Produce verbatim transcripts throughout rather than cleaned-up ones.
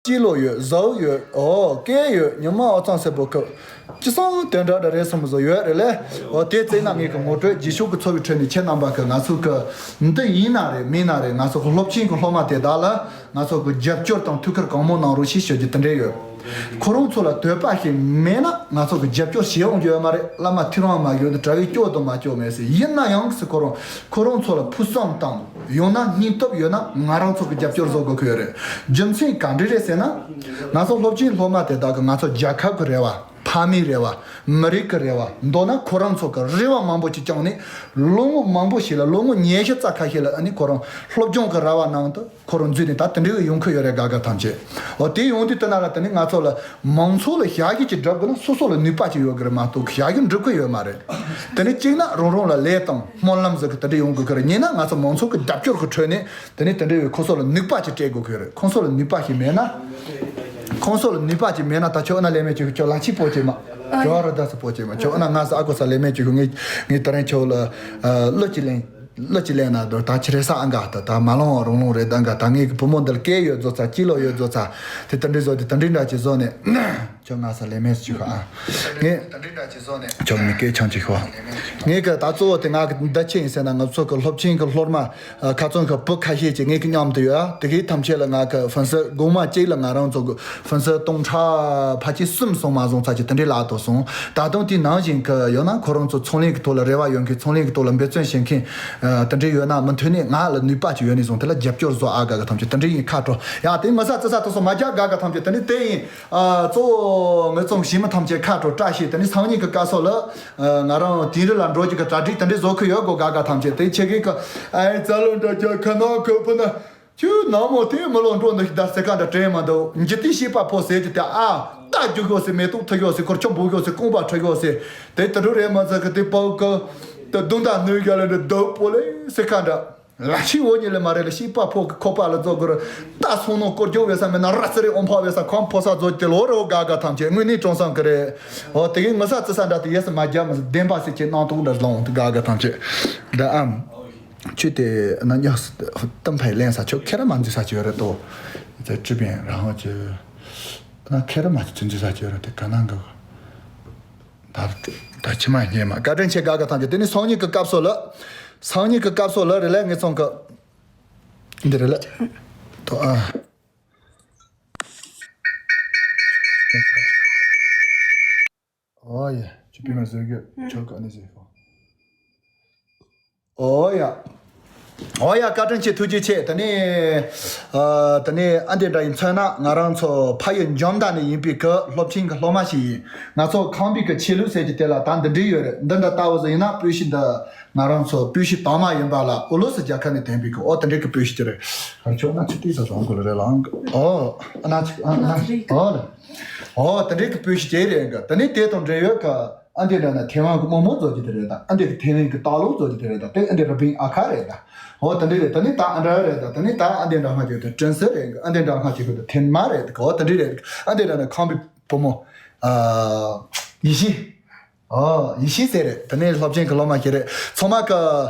སྐྱིད་ལོ་ཡོད། ཟའུ་ཡོད། ཨོ་སྐད་ཡོད། ཉི་མ་ཨོ་ཚང་སེ་པོ་ཁུ། ཅི་སང་དོན་འདྲ་འདྲ་རེད་སོང་བཟོ་ཡོད་རེད་ལེ། ཨོ་དེ་བཙལ་ན་ངེད་ཀྱི་ངོ་སྤྲོད་རྗེས་ཤུགས་ཀྱི་འཚོ་བའི་ཁྲོད་ནས་ཁྱེད་རྣམ་པ་གི་ང་ཚོ་གི་འདི་ཡིན་ན་རེད་མིན་ན་རེད། ང་ཚོ་གི་སློབ་ཆེན་གི་སློབ་མ་དེ་དག་ལ་ང་ཚོ་གི་རྒྱབ་སྐྱོར་དང་ཐུགས་ཁུར་གང་མང་གནང་རོགས་ཞེས་ཞུ་རྒྱུ་དེ་འདྲས་ཡོད། ཁོ་རང་ཚོ་ལ་འདོད་པ་ཞིག་མེད་ན་ང་ཚོ་གི་རྒྱབ་སྐྱོར་བྱེད་འོང་རྒྱུ་ཡོད་མ་རེད། བླ་མ་ཐུགས་རང་མ་ཡོད་དེ་གྲྭ་བའི་སྐྱོ་དང་མ་སྐྱོ་མེད་ཟེར། ཡིན་ན་ཡང་ཟེར་ཁོ་རང་ཁོ་རང་ཚོ་ལ་ཕུགས་བསམ་དང་ཡང་ན་སྙིང་སྟོབས་ཡོད་ན་ང་རང་ཚོ་གི་རྒྱབ་སྐྱོར་བཟོ་དགོས་ཀྱི་ཡོད་རེད། རྒྱུ་མཚན་ག་འདྲ་རེད་ཟེར་ན། ང་ཚོ་སློབ་ཆེན་སློབ་མ་དེ་དག་གི་ང་ཚོ་རྒྱལ་ཁབ་ཀྱི་རེ་བ། ཕ་མའི་རེ་བ། མི་རིགས་ཀྱི་རེ་བ། མདོར་ན་ཁོ་རང་ཚོ་གི་རེ་བ་མང་པོ་ཅིག་བཅངས་ནས་ལོ་ངོ་མང་པོ་ཞིག་ལ། ལོ་ངོ་ཉི་ཤུ་རྩ་ཁ་ཤས་ལ་ཨ་ནི་ཁོ་རང་སློབ་སྦྱོང་གི་ར་བ་ནང་དུ་ཁོ་རང་འཛུལ་ནས་ད་དེ་འདྲའི་ཡོང་གི་ཡོད་རེད། དགའ་དགའ་ཐམས་ཅད། འོ་དེ་ཡོང་དུས་དེ་ན་ལ་དེ་ནི་ང་ཚོ་ལ་མང་ཚོགས་ལ་ཞབས་ཞུ་ཅིག་སྒྲུབ་དགོས་ན་སོ་སོ་ལ་ནུས་པ་ཅིག་ཡོད་དགོས་རེད་མ་གཏོགས་ཞབས་ཞུ་འགྲུབ་ཀྱི་ཡོད་མ་རེད། དེ་ནི་གཅིག་ན་རང་རང་ལ་ལས་དང་སྨོན་ལམ་ཟེར་གི་དེ་འདྲ་ཡོང་དགོས་ཀྱི་རེད། གཉིས་ན་ང་ཚོ་མང་ཚོགས་ཀྱི་རྒྱབ་སྐྱོར་གྱི་ཁྲོད་ནས་དེ་ནི་དེ་འདྲ་ཡོད། ཁོ་ཚོ་ལ་ནུས་པ་ཅིག་སྤྲད་དགོས་ཀྱི་རེད། ཁོ་ཚོ་ལ་ནུས་པ་ཞིག་མེད་ན། ཁོང་ཚོ་ལ་ནུས་པ་ཅིག་མེད་ན། ད་ཁྱོད་ཨ་ན་ལས་མེད་ཅིག་ཁྱོད་ལ་ཕྱི་སྤོ་ཅིག་མ། ཨ་ཁྱོད་ཨ་ར་ད་སུ་སྤོ་ཅིག་མ། ཁྱོད་ཨ་ན་ང་ས་ཨ་ཁོ་ས་ལས་མེད་ཅིག་ངས་ངས་ད་རིང་ཁྱོད་ལ་ཨ་གླུ་ཅིག་ལེན། གླུ་ཅིག་ལེན་ན་དོ་ད་ཁྱི་རེ་ས་ཨ་འགའ་ད་ད་མ་ལོང་རོང་ལོང་རེད། ད་འགའ་ད་ངས་གི་བུ་མོ་འདི་ལ་སྐད་ཡོད་བཟོ་ཚ། སྐྱིད་ལོ་ཡོད་བཟོ་ཚ། དེ་ད་འདྲི་བཟོ། དེ་ད་འདྲི་འདྲ་ཅིག་བཟོ་ནས་ཁྱོད་ང་ས་ལས་མེད་ཅིག་ཨ། ངས་ཁྱོད་མི་སྐད་ཆང་ཅིག་ཤོག་ངས་གི་ད་གཙོ་བོ་དེ་ང་གི་འདི་ཆི་ཡིན་ཟེར་ན། ང་ཚོ་གི་སློབ་ཆེན་གི་སློབ་མ་ཁ་ཚོན་གི་བུ་ཁ་ཤས་ཀྱི་ངེད་ཀྱི་མཉམ་དུ་ཡོད། དེ་གའི་ཐམས་ཅད་ལ་ང་གི་ཧྥན་སི་དགོང་མོ་གཅིག་ལ་ང་རང་ཚོ་གི་ཧྥན་སི་སྟོང་ཕྲག་ཕལ་ཆེར་གསུམ་སོང་མ་སོང་ཚ་ཅིག་དེ་འདྲའི་ལག་ཏུ་སོང་། ད་དུང་དེའི་ནང་བཞིན་གི་ཡོད་ན་ཁོ་རང་ཚོ་ཚོང་ལས་ཀྱི་ཐོག་ལ་རེ་བ་ཡོད་མཁན། ཚོང་ལས་ཀྱི་ཐོག་ལ་འབད་བརྩོན་བྱེད་མཁན་དེ་འདྲའི་ཡོད་ན་མུ་མཐུད་ནས་ང་ལ་ནུས་པ་ཅིག་ཡོད་ནས་བཟུང་དེ་ལ་རྒྱབ་སྐྱོར་བཟོ་ཨ། དགའ་དགའ་ཐམས་ཅད་དེ་འདྲའི་ཡིན། ཁ་དྲོ་ཡ་དེ་ངོ་ཚ་རྩི་ས་དུ་སོང་མ་རྒྱག་དགའ་དགའ་ཐམས་ཅད་དེ་འདྲའི་དེ་ཡིན། ཨ་གཙོ་བོ་ངོས་བཙོང་ཞིང་མི་ཐམས་ཅད་ཁ་དྲོ་བཀྲ་ཤིས། དེ་ནི་སང་ཉིན་གྱི་སྐབས་སུ་ལ་ང་རང་དིང་རི་ལ་འགྲོ་རྒྱུ་གི་གྲ་སྒྲིག་དེ་འདྲའི་བཟོ་ཁུལ་ཡོད་དགོ། དགའ་དགའ་ཐམས་ཅད་དེ་ཆེ་གེ་གི་ཨའི་རྩ་ལོ་འདྲ་རྒྱ་ཁ་ནང་ཁོ་ཕུ་ན་ཁྱོད་ནང་མོ་དེ་མི་ལོ་འགྲོ་འདུག་ཤི་ད་སེ་ཀ་འདྲ་དྲན་མ་འདུག་འཇི་ཏི་ཤེས་པ་ཕོ་ཟེར་གྱི་དེ་ཨ་རྟ་རྒྱུག་ཡོད་སེ་མེ་ཏོག་ཐུག་ཡོད་སེ་ཁོར་ཆུ་འབུག་ཡོད་སེ་རྐང་པ་འཁྲུག་ཡོད་སེ་དེ་དུ་འགྲོ་རེད་མ་ཟེར་གི་དེ་པའུ་གི་དེ་རྡུང་ད་སྣོད་རྒྱ་ལ་འདྲ་འདུག་པོ་ལེ་སེ་ཀ་འདྲ། ལ་ཕྱི་འོ་ཉི་ལེ་མ་རེད་ལ་ཤི་པ་ཕོ་གི་ཁོ་པ་ལ་རྫོགས་གི་རུ་ད་སོང་ནོ་སྐོར་རྒྱུ་བས་ས་མེད་ན་ར་ཙི་རེ་ཨོམ་ཕ་བས་ས་ཁོམ་ཕོ་ས་རྫོགས་ཏེ་ལོ་རེ་འོ་དགའ་དགའ་ཐམས་ཅད་དངོས་གནས་གྲོང་སང་གི་རེད། འོ་དེ་གི་ངོ་ས་རྩི་ས་འདྲ་དེ་ཡས་སི་མ་རྒྱ་མ་སི་བདེན་པ་སི་ཁྱེད་སྣང་སྟོང་འདྲ་ལོང་དེ་དགའ་དགའ་ཐམས་ཅད་ད་ཨམ། ཆུ་དེ་ན་ཉག་སི་གཏམ་ཕའི་ལན་ས་ཆོ་ཁེ་ར་མ་འཛུལ་ས་ཆོ་རེད་དོ། ཙི་ཅི་པན་རང་ཅི་ན་ཁེ་ར་མ་འཛུལ་ས་ཆོ་རེད་དེ་ག་ནང་གི་ད་ད་ཕྱི་མ་སྙེ་མ་བཀའ་དྲིན་ཆེ་དགའ་དགའ་ཐམས་ཅད་དེ་ནི་སང་ཉིན་གི་སྐབས་སུ་ལ། སང་ཉིན་གི་སྐབས་སུ་ལ་རེད་ལ་ངེད་ཚང་གི་འདི་རེད་ལ། ཏོ་ཨ། ཨོ་ཡ། ཆུ་པི་མ་ཟེར་གི་ཆོ་ག་ནི་ཟེར་གོ། ཨོ་ཡ། ཨོ་ཡ། བཀའ་དྲིན་ཆེ། ཐུགས་རྗེ་ཆེ། དེ་ནས་ཨ། དེ་ནས་ཨ་འདི་འདྲ་ཡིན་མཚོན་ན་ང་རང་ཚོ་ཕ་ཡུལ་འཇམ་མདའ་ནས་ཡིན་པའི་གི་སློབ་ཆེན་གི་སློབ་མ་ཞིག་ཡིན། ང་ཚོ་ཁང་པའི་གི་ཆས་ལུགས་ཟེར་གྱི་དེ་ལ་ད་འདི་འདྲའི་ཡོད་རེད། འདི་འདྲ་ལྟ་བུ་ཟིག་ཡིན་ན་སྤོས་ཤིང་འདི་ང་རང་ཚོ་སྤོས་ཤིང་དྭངས་མ་ཡིན་པ་ལ་ཨོ་ལོ་སི་རྒྱལ་ཁབ་ནས་ཐོན་པའི་གི་ཨོ་དེ་འདྲའི་གི་སྤོས་ཤིང་ཅིག་རེད། ཨ་ཁྱོད་ན་ཆུ་ཏིག་ས་སོང་གི་ལ་རེད་ལང་གི་ཨོ་ཨ་ན་ཆུ་ཨ་ན་ཨོ་ལ་ཨོ་དེ་འདྲའི་གི་སྤོས་ཤིང་ཅིག་རེད་གི། དེ་ནས་དེ་དང་འབྲེལ་ཡོད་གི་ཨ་འདི་འདྲ་ན་ཐེ་ཝན་གི་རྨོ་མོ་བཟོ་རྒྱུ་དེ་རེད་ད། ཨ་འདི་གི་ཐེ་ཝན་གི་སྟག་ལུང་བཟོ་རྒྱུ་དེ་རེད་ད། དེ་ཨ་འདི་ར་བིང་ཨ་ཁ་རེད་ད། ཨོ་དེ་འདྲ་རེད། དེ་ནས་ད་ཨ་འདྲ་རེད་ད། དེ་ནས་ད་ཨ་འདི་འདྲ་སྔ་ཅིག་དེ་ཀྲིན་སི་རེད་གི། ཨ་འདི་འདྲ་སྔ་ཅིག་གི་དེ་ཐེན་མ་རེད་གི། ཨོ་དེ་འདྲ་རེད། ཨ་འདི་འདྲ་ན་ཁང་པའི་བུ་མོ་ཨ་ཡེ་ཤེས། ཨོ་ཡེ་ཤེས་ཟེར་རེད། དེ་ནས་སློབ་ཆེན་གི་སློབ་མ་ཞིག་རེད། ཚང་མ་གི་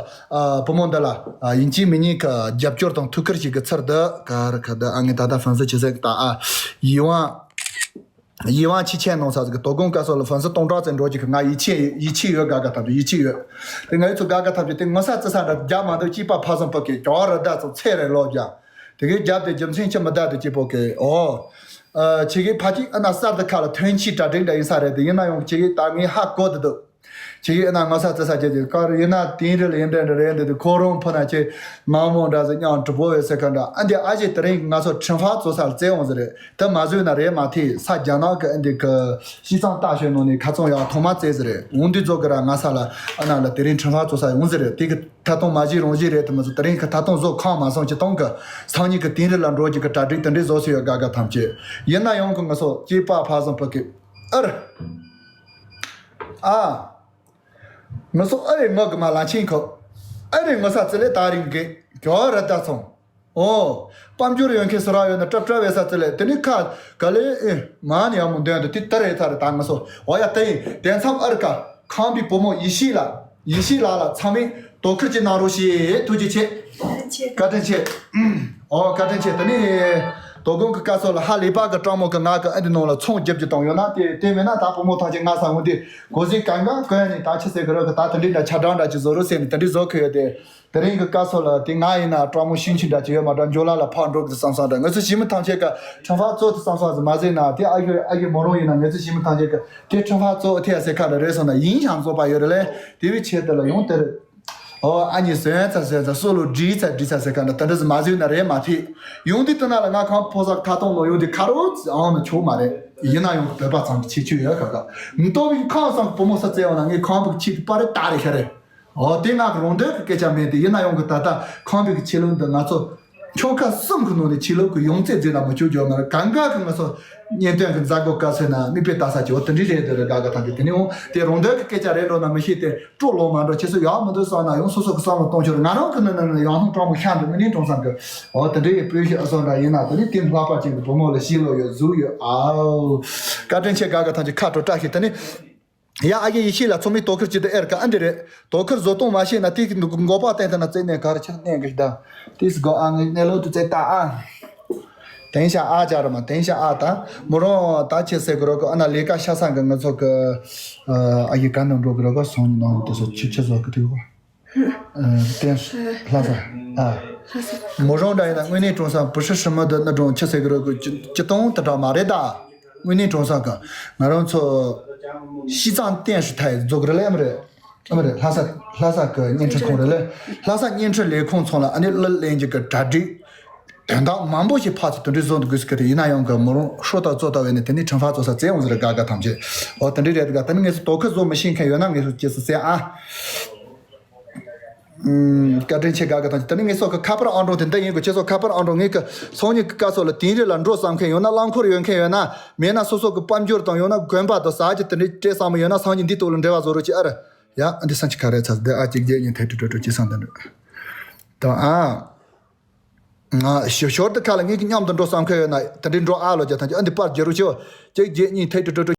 ཨ་བུ་མོ་འདི་ལ་ཨ་ཡིན་གཅིག་མིན་གཉིས་གི་རྒྱབ་སྐྱོར་དང་ཐུགས་ཁུར་ཞིག་གི་ཚུལ་དུ་ག་རེ་ག་དུ་ཨ་ངས་ད་ལྟ་ཧྥན་སི་ཆི་ཟེར་གི་ད་ཨ་ཡིད་དབང་། ཡིད་དབང་ཆེས་ཆེ་གནང་ས་ཟིག་གི་དོ་དགོང་སྐབས་སུ་ལ་ཧྥན་སི་སྟོང་ཕྲག་ཙམ་འགྲོ་རྒྱུ་གི་ང་ཡིད་ཆེས་ཡིད་ཆེས་ཡོད། དགའ་དགའ་ཐམས་ཅད་ཡིད་ཆེས་ཡོད། དེ་ང་ཡི་ཚོ་དགའ་དགའ་ཐམས་ཅད་དེ་ངོ་ས་རྩི་ས་འདྲ་རྒྱ་མ་འདུག་སྐྱིད་པ་ཕ་སང་ཕུ་གི་ཀྱོ་ར་ད་ཚོ་ཚེ་རེ་ལོ་རྒྱ། དེ་གའི་རྒྱབ་དེ་རྒྱུ་མཚན་ཆི་མི་ད་དེ་སྐྱིད་པོ་གི་ཨོ། ཨ་ཆེ་གི་ཕ་གཅིག་ཨ་ན་གསར་དུ་ཁ་ལ་ཐོན་ཆེས་གྲ་སྒྲིག་འདྲ་ཡིན་ས་རེད། དེ་ཡིན་ན་ཡང་ཆེ་གི་ད་ངས་ཧ་གོ་དེ་འདུག་ཆེ་གི་ཨ་ན་ངོ་ས་རྩི་ས་ཆེ་དེ་ཀར་ཡིན་ན་དེང་རི་ལ་ཡིན་འདྲ་འདྲ་རེད་འདི་དེ་ཁོ་རང་ཕུ་ན་ཆེ་མ་མོ་འདྲ་ཟེར་མཉམ་གྲུ་པོ་ཡོད་ཟེར་ཁ་འདྲ། ཨ་འདི་ཨ་ཅེ་དེ་རིང་ང་ཚོ་ཁྲིམས་ཧྥ་ཚོ་ས་ལ་བཙལ་འོང་ཟེར་རེད། དེ་མ་བཟོས་ན་རེད་མ་ཐེ་ས་རྒྱ་ནག་གི་ཨ་འདི་གི་ཤི་ཚང་ལྟ་ཤོད་ནོ་ནི་ཁ་ཚོང་ཡག་ཐོག་མ་བཙལ་ཟེར་རེད། འོང་དུས་ཚོ་གི་ར་ང་ས་ལ་ཨ་ན་ལ་དེ་རིང་ཁྲིམས་ཧྥ་ཚོ་ས་ཡོང་ཟེར་རེད། དེ་གི་ཐ་དོང་མ་བཞི་རོང་བཞི་རེད། དེ་མ་ཚོ་དེ་རིང་གི་ཐ་དོང་བཟོ་ཁང་མ་སོང་ཅི་གཏོང་གི་སང་ཉིན་གི་དིང་རི་ལ་འགྲོ་རྒྱུ་གི་གྲ་སྒྲིག་དེ་འདྲའི་བཟོ་སུ་ཡོད། དགའ་དགའ་ཐམས་ཅད་ཡིན་ན་ཡང་གི་ང་ཚོ་སྐྱེས་པ་ཕ་བཟང་ཕུ་གི་ཨར་ཨ། ང་ཚོ་ཨ་རེ་ངག་གི་མ་ལ་ཆེན་ཁོ། ཨ་རེ་ངོ་ས་རྩི་ལེ་ད་རིང་གི་གྱོ་ར་ད་ཚོང་། ཨོ། དཔལ་འབྱོར་ཡོད་མཁན་སུ་ར་ཡོད་ན་ཀྲབ་ཀྲབ་བས་ས་རྩི་ལེ་དེ་ནི་ཁ་ག་ལེ་ཨེ་མ་ནི་ཡང་མོ་འདོན་དུ་དེ་ལྟ་རེ་ཐ་རེ་ད་ང་ཚོ་ཨོ་ཡ་ད་ཡིན་དེ་མཚམས་ཨར་ཀ་ཁང་པའི་བུ་མོ་ཡེ་ཤེས་ལ་ཡེ་ཤེས་ལགས་ལ་ཚང་མས་དོ་ཁུར་ཅིག་གནང་རོགས་ཞེས་ཐུགས་རྗེ་ཆེ། བཀའ་དྲིན་ཆེ། ཨོ་བཀའ་དྲིན་ཆེ། དེ་ནི། དོ་དགོང་གི་སྐབས་སུ་ལ་ཧ་ལས་པ་གི་སྤྲང་མོ་གི་ང་གི་ཨ་འདི་ནང་ལ་ཚོང་རྒྱབ་ཀྱི་བཏང་ཡོད་ན། དེ་དེ་མེད་ན་ད་བུ་མོ་ཐམས་ཅད་ང་ས་འོང་དེ་གོ་ཟིག་གང་གང་གོན་ནས་ད་ཆི་ཟེར་གི་རོ་གི་ད་དེ་འདྲའི་འདྲ་ཆ་འདྲ་འདྲ་ཅིག་བཟོ་རོགས་ཟེར་ནས་དེ་འདྲའི་བཟོ་གི་ཡོད་དེ། དེ་རིང་གི་སྐབས་སུ་ལ་དེ་ང་ཡིན་ན་སྤྲང་མོ་ཤིང་ཆེན་འདྲ་ཅིག་ཡོད་མ་འདྲ་འཇོ་ལ་ལ་ཕར་འགྲོ་གི་བསམ་བསམ་འདྲ། ང་ཚོ་ཞི་མི་ཐམས་ཅད་ཀ་ཁྲིམས་ཕག་གཙོ་དེ་བསམ་བསམ་ཟིག་མ་ཟེར་ན། དེ་ཨ་ཡོད་ཨ་ཡོད་མོ་རང་ཡིན་ན་ང་ཚོ་ཞི་མི་ཐམས་ཅད་ཀ་དེ་ཁྲིམས་ཕག་གཙོ་ཐེ་ཡ་ཟེར་ཁ་ལ་རེད་སོང་ན་ཡིན་ཞང་བཟོ་པ་ཡོད་རེད་ལེ། དེ་བའི་ཆེད་དུ་ལ་ཡོང་དེ་རེད། ཨོ་ཨ་ནི་ཟོན་ཚ་ཟོན་ཚ་སོ་ལོ་འདྲི་ཚ་འདྲི་ཚ་ཟེར་ག་འདྲ་ད་འདྲ་ཟིག་མ་ཟོས་ན་རེད་མ་ཐེ། ཡོང་དུས་དུ་ན་ལ་ང་ཁང་ཕོ་སར་ཁ་ཐོང་ནོ་ཡོང་དུས་ཁ་རོ་ཙི་ཨང་ན་ཆོག་མ་རེད། ཡིན་ན་ཡང་བོད་པ་ཚང་གི་ཆེ་ཆུ་ཡོད་ཁ་ཁ་མི་ཏོ་བའི་ཁང་སང་གི་བུ་མོ་ས་བཙལ་བ་ན་ངའི་ཁང་བུ་གི་ཆེ་དུ་པ་རེད་ད་རེད་ཤ་རེད། ཨོ་དེ་ང་གི་རོང་འདོད་གི་སྐད་ཆ་མེད་དེ། ཡིན་ན་ཡང་གི་ད་ལྟ་ཁང་བུ་གི་ཆེ་ལོ་འདི་ང་ཚོ་ཆོལ་ཁ་གསུམ་གི་ནང་ནས་ཆེ་ལོ་གི་ཡོང་ཚད་རྫས་ལ་མ་བཅོས་རྒྱུ་མ་རེད། གང་ག་གི་ང་ཚོ་གཉེན་སྟོན་གི་མཛད་སྒོ་བཀའ་ཟེར་ན་མིག་དཔེ་ལྟ་ས་ཀྱི་འོ་དེ་འདྲའི་རེད་དེ་རེད་དགའ་དགའ་ཐང་གི་དེ་ནས་འོང་དེ་རོང་འདོད་གི་སྐད་ཆ་རེད་འགྲོ་ན་མི་ཤེས་ཏེ། སྤྲོ་ལོ་མ་འགྲོ་ཁྱེད་ཚོ་ཡག་མི་འདུག་བསམ་ན་ཡང་སོ་སོ་གི་བསམ་བློ་གཏོང་ཆོག་རེད། ང་རང་གི་ནི་ནི་ནི་ཡང་སྣང་སྤྲང་པོ་ཤ་འདུག་དངོས་གནས་དྲང་བསམ་གི་འོ་དེ་འདྲའི་ཡི་སྤུན་ཤི་ཨ་སོ་འདྲ་ཡིན་ན་དེ་ནི་དེ་ལྷག་པ་ཅན་གི་བུ་མོ་ལ་ཤི་ལོ་ཡོད་གཟུགས་ཡོད་ཨའོ། བཀའ་དྲིན་ཆེ་དགའ་དགའ་ཐང་ཆེ་ཁ་དྲོ་བཀྲ་ཤིས་དེ་ནི། ཡ་ཨ་ཡེ་ཡེ་ཤེས་ལ་ཚོགས་མི་དོ་ཁུར་ཅི་དེ་ཨེར་ཀ་ཨ་འདི་རེད། དོ་ཁུར་བཟོ་གཏོང་མ་ཤེས་ན་དེ་གི་འགོ་པ་བསྟན་ཐ་ན་བཙན་གནས་ག་རེ་ཆགས་གནས་གི་ད་དེ་སི་གོ་ཨ་ངའི་གནས་ལོ་དུ་བཙན་ད་ཨ། དེང་ཤ་ཨ་ཅག་ར་མ་དེང་ཤ་ཨ་ད་མོ་རང་ད་ཁྱེད་ཟེར་གི་རོ་གི་ཨ་ན་ལས་ཀ་ཤ་ས་གི་ང་ཚོ་གི་ཨ་ཡི་ག་ནང་འགྲོ་གི་རོ་གི་སོང་ནང་དེ་ཚོ་ཆུ་ཆུ་བཟོ་གི་དུས་གོ་ཨ་དེ་ལྷ་ས་ཨ་མོ་རང་འདྲ་ཡིན་ན་དངོས་གནས་དྲང་བསམ་བུ་ཧྲི་ཧྲི་མི་འདི་ནི་གྲོང་ཁྱེད་ཟེར་གི་རོ་གི་ཅི་ཅི་གཏོང་དེ་འདྲ་མ་རེད་ད། དངོས་གནས་དྲང་བསམ་གི་ང་རང་ཚོ་ཤི་ཙང་བསྟན་ཧྲི་ཐའི་རྫོགས་རེད་ལ་ཨེམ་རེད། ཨ་མ་རེད། ལྷ་ས་ལྷ་ས་གི་བརྙན་འཕྲིན་ཁང་རེད་ལ། ལྷ་ས་བརྙན་འཕྲིན་ལས་ཁུངས་ཚང་ལ་ཨ་ནི་གླུ་ལེན་རྒྱུ་གི་གྲ་སྒྲིག་དོན་དག་མང་པོ་ཞིག་ཕར་ཚུར་དེ་འདྲའི་བཟོ་འདུག་དགོས་ཀྱི་རེད། ཡིན་ན་ཡང་གི་མོ་རང་ཧྲོ་ཏ་ཙོ་ཏ་བས་ནི་དེ་ནི་ཁྲིམས་ཕག་ཙོ་ས་བཙལ་འོང་ཟེར་དགའ་དགའ་ཐམས་ཅད་འོ་དེ་འདྲའི་རེད་དགའ། དེ་ནི་ངེད་ཚོ་དོ་ཁུར་བཟོ་མི་ཤེས་མཁན་ཡོད་ན་ངེད་ཚོ་སྐྱེས་སུ་བཙལ་ཨ། ཨུམ། བཀའ་དྲིན་ཆེ་དགའ་དགའ་ཐམས་ཅད། དེ་ནི་ངེད་ཚོ་གི་ཁ་པར་ཨང་གྲངས་དེ་འདི་ཡིན་དགོས། ཁྱེད་ཚོ་ཁ་པར་ཨང་གྲངས་ངེད་ཀྱི་སང་ཉིན་གི་སྐབས་སུ་ལ་དིང་རི་ལ་འགྲོ་བསམ་མཁན་ཡོད་ན་རླངས་འཁོར་ཡོད་མཁན་ཡོད་ན་མེད་ན་སོ་སོ་གི་དཔལ་འབྱོར་དང་ཡང་ན་དགོན་པ་དང་ཟ་རྒྱུ་དེ་འདྲའི་སྤྲད་བསམ་མི་ཡོད་ན་སང་ཉིན་འདི་ཐོག་ལ་འབྲེལ་བ་བཟོ་རོགས་གྱིས་ཨ་རེ། ཡ་ཨ་འདི་སང་ཆི་ཁ་རེ་ཚ་འདི་ཨ་གཅིག་བརྒྱད་གཉིས་ཐད་དྲི་དྲི་དྲི་གཅིག་སང་དེ་འདྲ་དང་ཨ། ང་ཞོ་ཞོར་དུ་ཁ་ལ་ངེད་ཀྱི་མཉམ་དུ་འགྲོ་བསམ་མཁན་ཡོད་ན་དེ་འདྲའི་འགྲོ་ཨ་ལོ་རྒྱ་ཐམས་ཅད་ཨ་འདི་པར་རྒྱལ་རུ་ཆེ་བ་གཅིག་བརྒྱད་གཉིས་ཐད་དྲི་དྲི་དྲི།